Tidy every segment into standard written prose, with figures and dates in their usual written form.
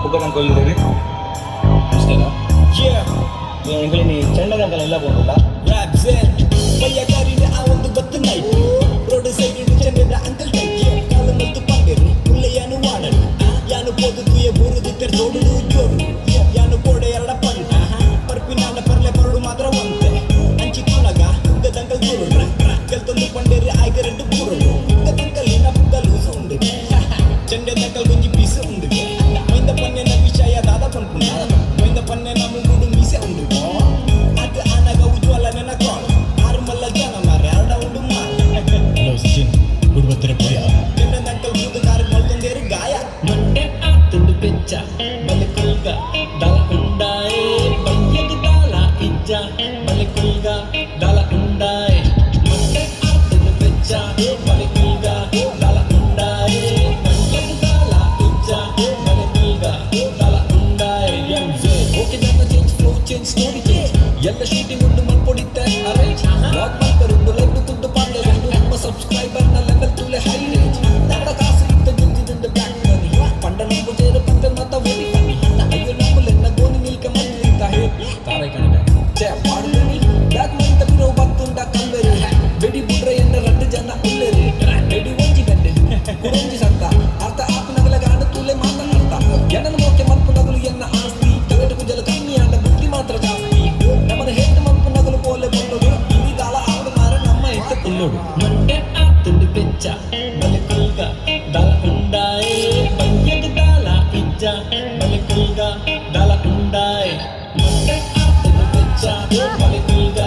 ಪುಗ್ಗಡಂಕಲ್ ಉಲ್ಲೆರ್. ನಮಸ್ಕಾರ. ಎಂಕುಲು ಚೆಂಡದಂಕಲ್ ಎಲ್ಲ ಪೋಂಡುಲ್ಲ. ಬಯ್ಯಗಾರಿನ ಆ ಒಂದು ಬತ್ತು ನೈಟ್, ರೋಡ್ ಸೈಡ್ ಚೆಂಡದ ಅಂಕಲ್ ಟೈಟ್ ಕಾಲು ಮಲ್ತು ಪಂಡೆರು ಉಲ್ಲೆ ಯಾನು ವಾಡಡು ಯಾನು ಪೋದು ತುಯ ಬೂರುದಿತ್ತೆರ್ ತೋಡುಡು ಜೋಡು ಯಾನು ಕೋಡೆ ಎರಡ ಪಂಟ ಪರ್ಪಿನಾಂಡ ಪರ್ಲೆ ಪರಡು ಮಾತ್ರ ಒಂತೆ ಅಂಚಿ ತುನಗ ಪುಗ್ಗದಂಕಲ್ ದೂರುಡು ಕೆಲ್ತೊಂದು ಪಂಡೇರು ಆಯ್ಕೆ ರೆಡ್ಡು ಬೂರುಡು. ಪುಗ್ಗದಂಕಲಿನ ಪುಗ್ಗ ಲೂಸು ಉಂಡು, ಚೆಂಡೆದಂಕಲ್ ಗುಂಜಿ ಪೀಸು ಉಂಡು. ಮೈಂದ ಪನ್ನೆನ ವಿಷಯ ದಾದ ಪನ್ಪುಂಡ, ಮೈಂದ ಪನ್ನೆನ ಮುಂಗುಡು ಮೀಸೆ ಉಂಡು. ಅದು ಆನಗ ಉಜ್ವಲ ನೆನ ಕಾಲ್ ಆರು ಮಲ್ಲ ಜನ ಮಾರೆ ಅರಡ ಉಂಡು ಮಾರ್. ಹಲೋ ಸಚಿನ್, ಗುಡ್ ಬತ್ತರ ಪೋಯ. ಚೆಂಡೆದಂಕಲ್ ಬೂದು ಕಾರು ಮಲ್ತೊಂದೇರು ಗಾಯ. ಮಂಡೆ ಆತುಂಡು ಬೆಚ್ಚ ಬಲೆ ಕುಲ್ಗ ದಲ ಉಂಡಾಯೆ, ಬಯ್ಯಗ ದಾಲ ಇಜ್ಜ ಬಲೆ ಕುಲ್ಗ ದಲ ಉಂಡಾಯೆ. ಮಂಡೆ ಆತುಂಡು ಬೆಚ್ಚ ಬಲೆ ಕುಲ್ಗ ದಲ ಉಂಡಾಯೆ, ಬಯ್ಯಗ ದಾಲ ಇಜ್ಜ ಬಲೆ ಕುಲ್ಗ ದಲ ಉಂಡಾಯೆ. ಎಂ ಜೆ ಓಕೆ ಜನ change, flow change, story change, ಎಲ್ಲ ಶೂಟಿಂಗ್ ಉಂಡು ಮಲ್ಪೊಡಿತ್ತೆ ಅರೇಂಜ್. ವ್ಲಾಗ್ ಮಲ್ಪರುಂಡು, ಲೈವ್ ಕುಂದು ಪಾಡ್ಲೆರುಂಡು, ನಮ್ಮ ಸಬ್ಸ್ಕ್ರೈಬರ್ ನ ಲೆವೆಲ್ ತೂಲೆ ಹೈ ರೇಂಜ್. ನಡ ಕಾಸು ಇತ್ತ ಜಿಂಜಿದುಂಡು ಬ್ಲ್ಯಾಕ್ ಮನಿ, ಪಂಡ ನಂಬು ಜೇರು ಪಂಪೆ ಮತ ಓಡಿ ಫನ್ನಿ. ಅಯ್ಯೋ ನಂಬುಲೆನ್ನ ಗೋನಿ ನಿಲ್ಕ ಮಂತ್ರಿತ ಹೇ ತಾರೈ ಕಣಿವೆ ಛೇ ಪಾಡ್ದನಿ. ಬ್ಲ್ಯಾಕ್ ಮನಿ ತಪ್ಪಿರೋ ಬತ್ತುಂಡ ಕಲ್ವೆರು, ಬೆಡಿ ಬುಡ್ರೆ ಎನ್ನ ರಡ್ಡು ಜನ ಉಲ್ಲೆರು. ಬೆಡಿ ಒಂಜಿ ಗಂಡೆ ಕುಡೊಂಜಿ ಸಂತ, ಅರ್ಥ ಆಪಿನಗಲ ಗಾಂಡ ತೂಲೆ ಮಾತ ಅರ್ಥ. ಎನ್ನನ ಮೋಕೆ ಮಲ್ಪು ನಗಲು ಎನ್ನ ಆಸ್ತಿ, ತಗಟು ಕುಜಲ ಕಮ್ಮಿ ಆಂಡ ಬುದ್ಧಿ ಮಾತ್ರ ಜಾಸ್ತಿ. ನಮ್ಮನ ಹೇಟ್ ಮಲ್ಪು ನಗಲು ಪೋಲೆ ಬೊಲ್ಲೋಡು, ಇನಿದಾಲ ಆವಡು ಮಾರ ನಮ್ಮ ಇತ್ತ ಕುಲ್ಲೋಡು. ಮಂಡೆ ಆತುಂಡು ಬೆಚ್ಚ ಬಲೆ ಕುಲ್ಗ ದಲ ಉಂಡಾಯೆ, ಬಯ್ಯಗ ದಾಲ ಇಜ್ಜ ಬಲೆ ಕುಲ್ಗ ದಲ ಉಂಡಾಯೆ. ಮಂಡೆ ಆತುಂಡು ಬೆಚ್ಚ ಬಲೆ ಕುಲ್ಗ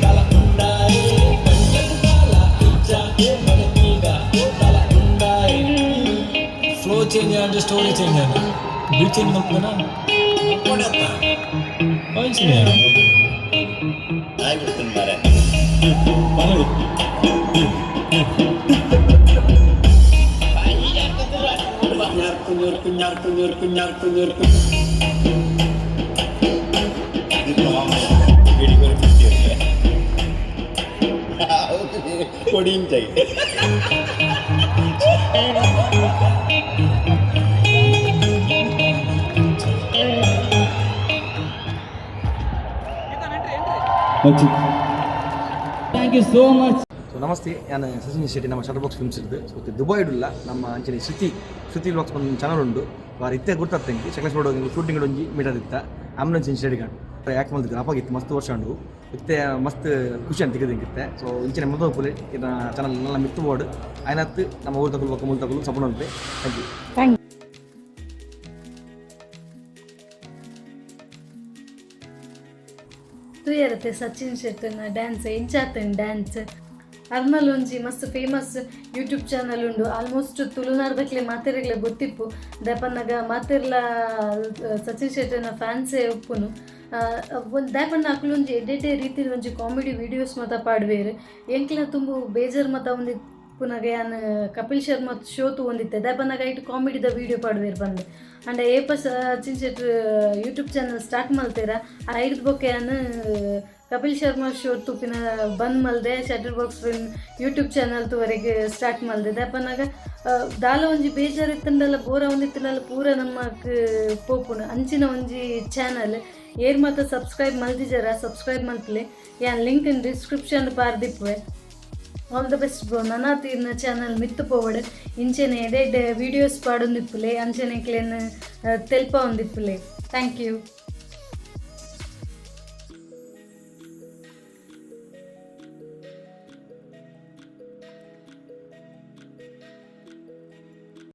ದಲ ಉಂಡಾಯೆ, ಬಯ್ಯಗ ದಾಲ ಇಜ್ಜ ಬಲೆ ಕುಲ್ಗ ದಲ ಉಂಡಾಯೆ. ಫ್ಲೋ ಚೇಂಜ್ ಆಂಡ್ ಸ್ಟೋರಿ ಚೇಂಜ್ ಆಂಡ್ ಬೀಟ್ ಚೇಂಜ್ ಮಲ್ಪುನ. ಕೊಡತ್ತ. ಅಂಚಿನ. ನಾಯಿ ಬಿಡ್ತೀನಿ ಮಾರೆ. ഞർക്കു ഞെർക്ക് ഞർക്കു ഞെർക്ക് ഞർക്കു ഞെർക്ക്. ಬಿಡಿ 50 ಕೊಡಿ. Thank you so much. So namaste, ನಾನು ಸಚಿನ್ ಶೆಟ್ಟಿ, ನಮ್ಮ ಶಟರ್ ಬಾಕ್ಸ್ ಫಿಲ್ಮ್ಸ್ ಇದ್ದು. ಸೊ ದುಬೈಡುಲ್ಲ ನಮ್ಮ ಅಂಚನೆ ಶ್ರುತಿ, ಶ್ರುತಿ ವ್ಲಾಗ್ಸ್ ಒಂದು ಚಾನಲ್ ಉಂಡು. ವಾರ ಇತ್ತೆ ಗುರ್ತಾಗ್ತಂಗೆ ಸೆಕ್ಲೆಸ್ ರೋಡ್ ಶೂಟಿಂಗ್ ಒಂಜಿ ಮೀಟರ್ ಇತ್ತ ಆಂಬುಲೆನ್ಸ್ ಇನ್ಸಿಡೆಂಟ್ ಯಾಕೆ ಮಲ್ತಿದ್ರು ಅಪಾಗಿತ್ತು ಮಸ್ತ್ ವರ್ಷ ಉಂಡು. ಇತ್ತೆ ಮಸ್ತ್ ಖುಷಿ ಅಂತ ತಿಕ್ಕದಿಂಗಿತ್ತೆ. ಸೊ ಇಂಚಿನ ಮೊದಲು ಪುಲೆ ಚಾನಲ್ ನನ್ನ ಮಿತ್ತು ಬೋರ್ಡ್ ಆಯ್ನತ್ತು ನಮ್ಮ ಊರು ತಗೊಳ್ಬೇಕು, ಮೂಲ ತಗೊಳ್ಳು ಸಪೋರ್ಟ್ ಉಂಟು. Thank you. Thank. ತೂಯರತೆ ಸಚಿನ್ ಶೆಟ್ಟನ ಡ್ಯಾನ್ಸ್ ಎಂಚಾತನ್ ಡ್ಯಾನ್ಸ್. ಅರ್ನಲ್ ಒಂಜಿ ಮಸ್ತ್ ಫೇಮಸ್ ಯೂಟ್ಯೂಬ್ ಚಾನಲ್ ಉಂಡು. ಆಲ್ಮೋಸ್ಟ್ ತುಳುನಾಡ್ದಕ್ಲೆ ಮಾತೆರೆಗ್ಲ ಗೊತ್ತಿಪ್ಪು. ದಾಯೆಪನ್ನಗ ಮಾತೆರ್ಲ ಸಚಿನ್ ಶೆಟ್ಟನ ಫ್ಯಾನ್ಸೇ ಉಪ್ಪುನು. ದಾಯೆಪಂಡ ಅಕುಲೊಂಜಿ ಎಡ್ಡೆ ಎಡ್ಡೆ ರೀತಿದ ಒಂಜಿ ಕಾಮಿಡಿ ವೀಡಿಯೋಸ್ ಮಾತ ಪಾಡ್ವೇರು. ಎಂಕ್ಲ ತುಂಬು ಬೇಜಾರ್ ಮಾತ ಒಂದಿ ಪುನಗ ಯಾನ್ ಕಪಿಲ್ ಶರ್ಮಾ ಶೋ ತೂವೊಂದಿತ್ತೆ. ದಾಯೆಪನ್ನಗ ಐಟ್ ಕಾಮಿಡಿದ ವೀಡಿಯೋ ಪಾಡ್ವೇರು ಬಂದು. ಅಂಡ ಏಪ ಸಚಿನ್ ಶೆಟ್ರ್ ಯೂಟ್ಯೂಬ್ ಚಾನಲ್ ಸ್ಟಾರ್ಟ್ ಮಲ್ತೇರ, ಐಡ್ದ್ ಬೊಕ್ಕ ಯಾನ್ ಕಪಿಲ್ ಶರ್ಮಾ ಶೋ ತೂಪಿನ ಬಂದ್ ಮಲ್ದೆ, shutter box film YouTube channel ತೂವರೆಗೆ ಸ್ಟಾರ್ಟ್ ಮಲ್ದೆ. ದಾಯೆಪನ್ನಗ ದಾಲ ಒಂಜಿ ಬೇಜಾರ್ ಇತ್ತುಂಡಲ, ಬೋರ್ ಆವೊಂದಿತ್ತುಂಡಲ ಪೂರ ನಮ್ಮಕ್ ಪೋಪುಂಡು. ಅಂಚಿನ ಒಂಜಿ ಚಾನಲ್. ಏರ್ ಮಾತ ಸಬ್ಸ್ಕ್ರೈಬ್ ಮಲ್ದಿಜರ, ಸಬ್ಸ್ಕ್ರೈಬ್ ಮಲ್ಪಲೆ. ಯಾನ್ ಲಿಂಕ್ ಇನ್ ಡಿಸ್ಕ್ರಿಪ್ಷನ್ ಪಾರ್ದಿಪ್ಪುವೆ. All the best bro. ನನಾತ್ ಇರ್ನ ಚಾನಲ್ ಮಿತ್ತು ಪೋವಡ್. ಇಂಚೆನೆ ಎಡ್ಡೆ ಎಡ್ಡೆ ವೀಡಿಯೋಸ್ ಪಾಡೊಂದಿಪ್ಪುಲೆ, ಅಂಚೆನೆ ಕ್ಲೇನ್ ತೆಲ್ಪ ಒಂದಿಪ್ಪುಲೆ. Thank you.